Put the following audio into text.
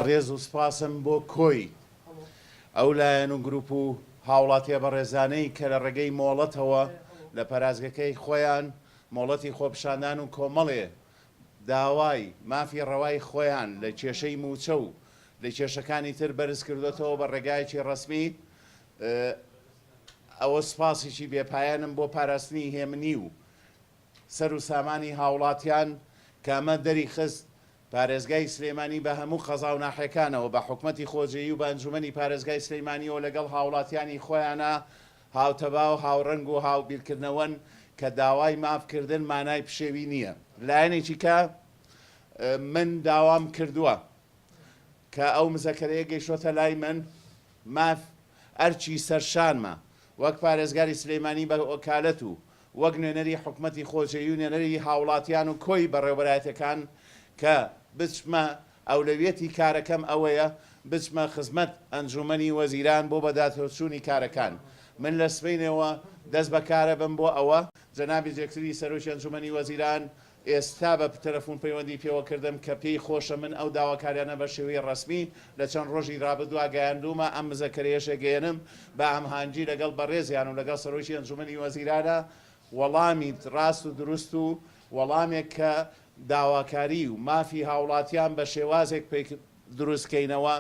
ڕێز و سوپاسم بۆ کۆی ئەو لایەن و گروپ و هاوڵاتیە بەڕێزانەی کە لە ڕێگەی مۆڵەتەوە لە پەرازگەکەی خۆیان مۆڵەتی خۆپیشاندان و کۆمەڵێ داوای مافی ڕەوای خۆیان لە کێشەی مووچە و لە کێشەکانی تر بەرز کردۆتەوە بە ڕێگایەکی ڕەسمی. ئەوە سوپاسێکی بێ پایانم بۆ پاراستنی هێمنی و سەر و سامانی هاوڵاتیان کە ئەمە دەری خست پارێزگای سلێمانی بە هەموو قەزا و ناحیەکانەوە بە حکومەتی خۆجێی و بە ئەنجومەنی پارێزگای سلیمانیەوە لەگەڵ هاوڵاتیانی خۆیانا هاوتەبا و هاوڕەنگ و هاوبیرکردنەوەن کە داوای ماف کردن مانای پشێوی نیە. لایەنێکی کە من داوام کردوە کە ئەو مزەکەرەیە گەیشتۆتە لای من ماف ئەرکی سەرشانمە وەک پارێزگاری سلیمانی بە وەکالەت و وەک نوێنەری حکومەتی خۆجێی و نوێنەری هاوڵاتیان و کۆی بەڕێوبەرایەتەکان کە بچمە ئەولەویەتی کارەکەم ئەوەیە بچمە خزمەت ئەنجومەنی وەزیران بۆ بەداتۆچوونی کارەکان من لە سبەینێوە دەست بەکارەبم بۆ ئەوە جەنابی جێگری سەرۆکی ئەنجومەنی وەزیران ئێستا بە تەلەفون پەیوەندی پێوە کردم کە پێی خۆشە من ئەو داواکاریانە بە شێوەی ڕەسمی لە چەند ڕۆژی ڕابردووا گەیاندوومە، ئەم مزەکەرەیەش ئەگەیەنم بە هەمهانگی لەگەڵ بەڕێزیان و لەگەڵ سەرۆکی ئەنجومەنی وەزیرانە وەڵامی ڕاست و دروست و وەڵامێک کە داواکاری و مافی هاوڵاتیان بە شێوازێک پێک دروست کەینەوە.